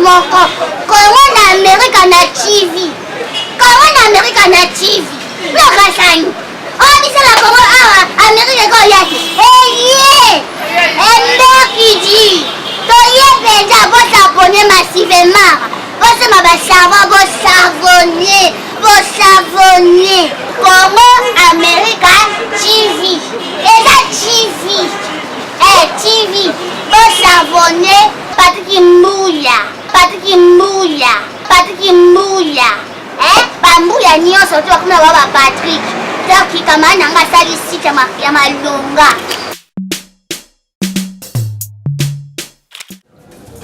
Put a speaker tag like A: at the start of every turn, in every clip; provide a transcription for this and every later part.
A: Moko kongo na amerika na tv kongo na amerika na tv lokasani oyo biso na kongo awa amerika ekoya te eye emberkidi toye mpenza bosabone masivemara bosema basavon bosavone bosavone kongo amerika tv eza tv eh, tv bosavone patiki mbuya patiki mbuya patiki mbuya eh, bambuya nyonso to bakoma ba ba Patrick donc kamara na nga asali site ya malonga.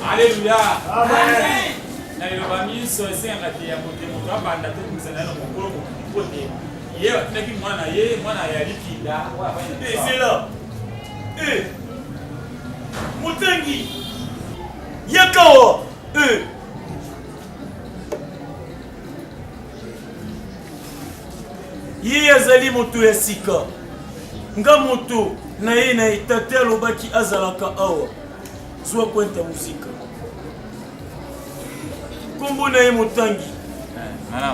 B: Alléluia. Amen. Na liloba miso esengaka te ya moto moto abanda te komisa na ye na mokolo mokili mpo te ye atunaki mwana na ye mwana ya likinda
C: ezela e motangi yakawa e Ye azali moto ya sika. Nga moto na ye na etate alobaki azalaka awa. Zwa pointe ya mosika. Kombo na ye motangi.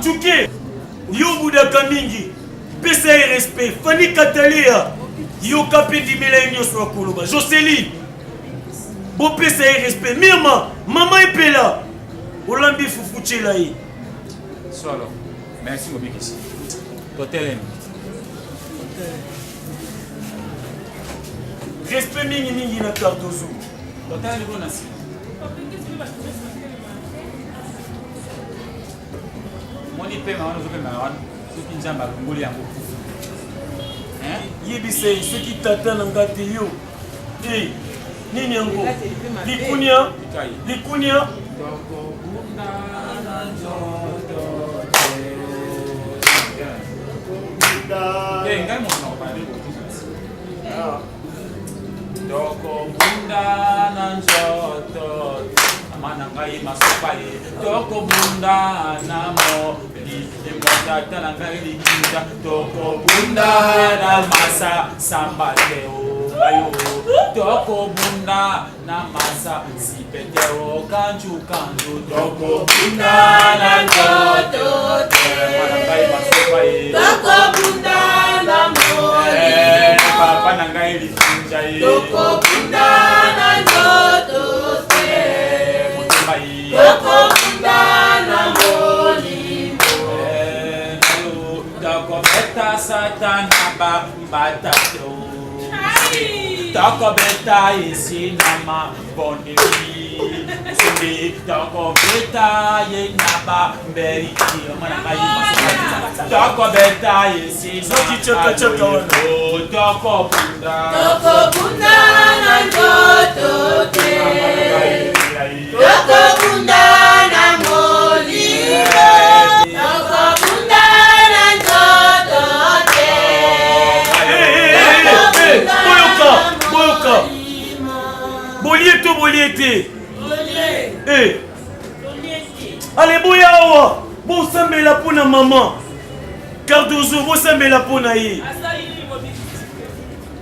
C: Tuke, yo obudaka mingi. Pesa ye respect. Fanny Katalea, yoka mpe ndimela ye nyonso akoloba. Joceline, bopesa ye respect. Mirma, mama Epela, olambi fufu tyela ye.
B: Solo. Merci mobikisi. Totelemi.
C: Respect mingi mingi na Cardozo.
B: Totelemi kuna na nsima. Moni pema wana ozopema wana soki Nzambe alongoli yango kufa.
C: Yebisa ye soki tata na nga te yo Eh, nini yango likunia likunia
B: tokobunda na nzoto mama na ngai masopa ye tokobunda na molimo tata na ngai likinda tokobunda na masa samba te o ngai o tokobunda na masa sipete o kanju kanju tokobunda na nzoto te mwana ngai masopa ye
D: tokobunda na molimo
B: eh, papa na ngai likinja ye
D: tokobunda na nzoto te
B: eh, motema ye
D: tokobunda na molimo
B: eh, tokobeta satana bambata to tokobeta esi na mabondeli soki tokobeta ye na bambeli mwana ngai tokobeta esi tokobunda
D: tokobunda na nzoto te tokobunda na molimo tokobunda na nzoto te
C: boyoka boyoka bolie to bolie te eh. ale boya awa bosambela mpo na mama cardozo bosambela mpo na ye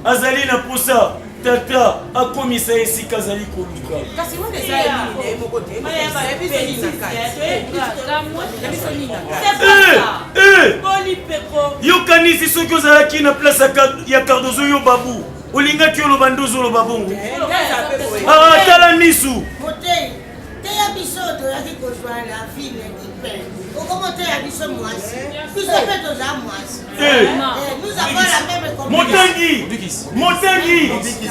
C: azali na mposa tata akomisa ye esika azali koluka eh, eh! yokanisi soki ozalaki na place ya cardozo yo babu olingaki oloba nde ozoloba bongo ah, tala misu
E: teya biso toyaki kozwa la ville du pain okomoteya biso mwasi biso mpe toza mwasi eh. Eh, nous avons la même
C: motangi motangi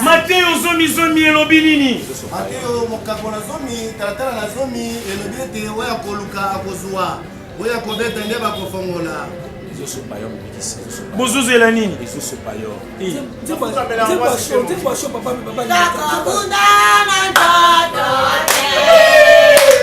C: mateyo zomi zomi elobi nini
F: mateyo mokapo na zomi talatala na zomi elobi ete oyo akoluka akozwa oyo akobeta nde bakofongola
C: bozozela nini
B: ezosopa yo
E: Nakobunda na nzoto te.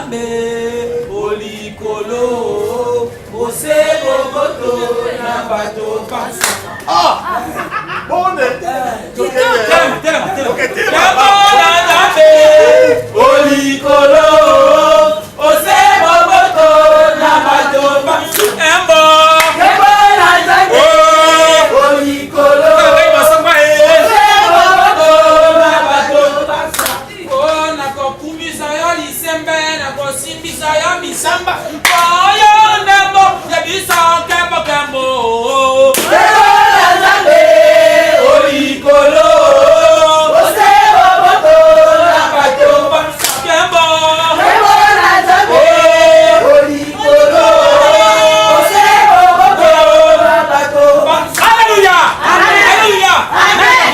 B: Nzambe olikolo ose boboto na bato pasi.
F: Ah! Bonne!
B: Telema, telema, telema. Nkembo na Nzambe olikolo ose boboto na bato pasi. Nkembo.
D: Nkembo na Nzambe olikolo ose boboto na bato pasi.
B: Oh, nakokumisa yo lisembe nakosimbisa yo misamba oyo ndembo ya biso nkembo nkembo.
D: Nkembo na Nzambe olikolo ose boboto na bato pasi.
B: Nkembo.
D: Nkembo na Nzambe olikolo ose boboto na bato pasi.
B: Alléluia!
D: Amen.
B: Alléluia!
D: Amen.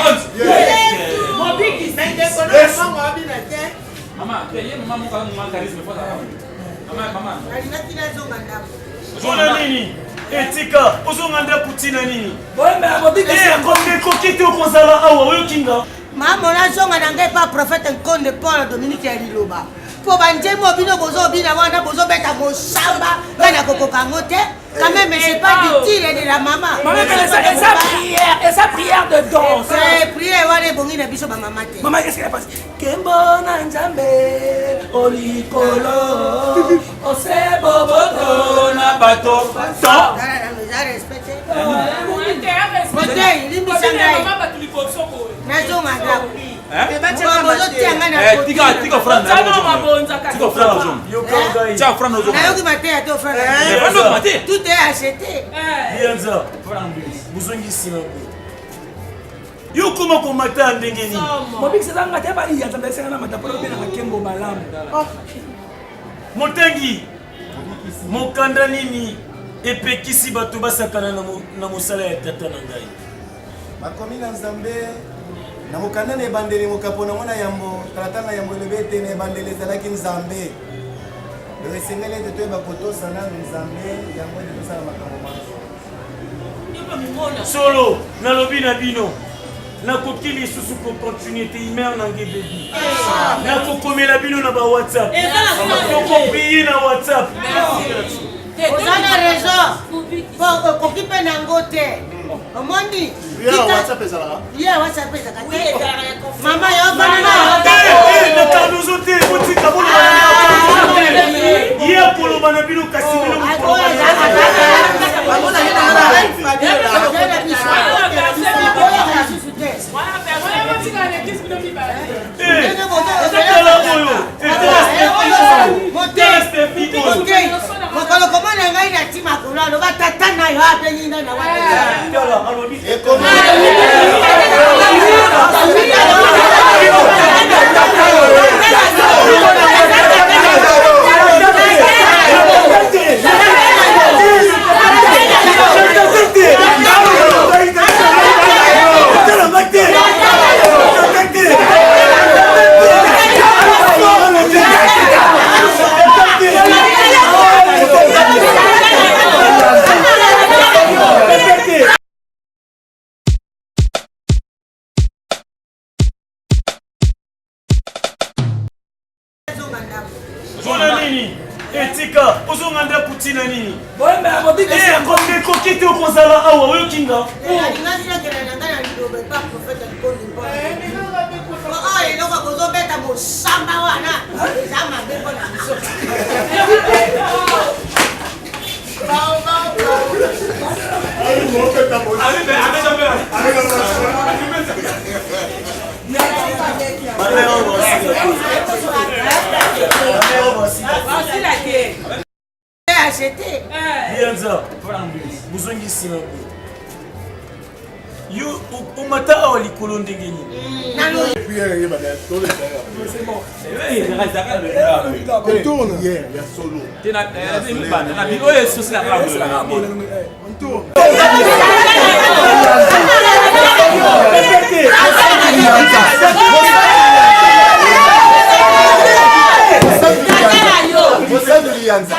B: Maman, ye mama moko aza mama charisme fo azalaka. Mama, mama.
E: Nalingaki nazonga ndako.
C: Mpona nini? Etika ozonga ndako ntina nini?
G: Boyembela mobikisi.
C: Ekoki te okozala awa oyoki nga.
E: Mama nazonga na ngai pa prophète Nkonde Paul Dominique ya liloba mpo banzembo bino bozobina wana bozobeta mosamba ngai nakokoka yango te. Quand même, c'est pas du style de la maman.
G: Maman, mais eza eza prière, eza prière de danse.
E: Eh, prière wana ebongi na biso bamama te.
G: Maman, qu'est-ce qu'elle passe? Kembo na Nzambe olikolo ose boboto
B: na bato to.
E: Eza respect te. Motei, limbisa ngai. Nazonga ndako. Bozotia ngai na
B: Eh, tika tika frère na tika frère na zone.
C: Yoka ngai.
B: Tia frère na zone.
E: Nayoki mateya te ofrère.
B: Eh, frère na mate.
E: Tout est acheté.
C: Lianza, bozongi nsima boye. Yo okoma komata ya ndenge nini?
G: Mobikisi eza nga te ba iya Nzambe esenga na mata pona bena makembo malamu.
C: Motangi, mokanda nini epekisi bato basakana na mosala ya tata na ngai?
F: Makomi na Nzambe na mokanda na ebandeli mokapo nango na yambo talatala na yambo elobi ete na ebandeli ezalaki Nzambe. Donc esengeli ete toyeba kotosa nanu Nzambe yango ete tosala makambo manso.
C: Solo, nalobi na bino, nakoki lisusu kocontinue te, email na ngai ebebi. Nakokomela bino na ba WhatsApp. Tokoprie na WhatsApp.
E: Oza na raison. Po okoki mpe na yango te. Omoni? Ye WhatsApp ezalaka te. Mama yo vanda na
C: Eh, eh, na Cardozo te, botika boloba na Cardozo te. Ye akoloba na bino kasi bino bokoloba na Eh, tala oyo. Eh, tala Steffi oyo. Tala Steffi oyo.
E: Mokolo komona ngai na ti makolo aloba tata na yo abengi ngai na wana.
C: Tala, alobi. Mpona nini? Etika ozonga ndako ntina nini?
G: Boyembela mobikisi.
C: Eh, ekoki te okozala awa oyoki nga.
E: Nalingaki nakende na ngai na liloba epa prophète Nkonde Paul. Oyo eloko bozobeta mosamba wana eza mabe mpo na biso. Acheté.
C: Lianza, bozongi nsima boye. Yo omata awa likolo ndenge nini?
F: Lianza.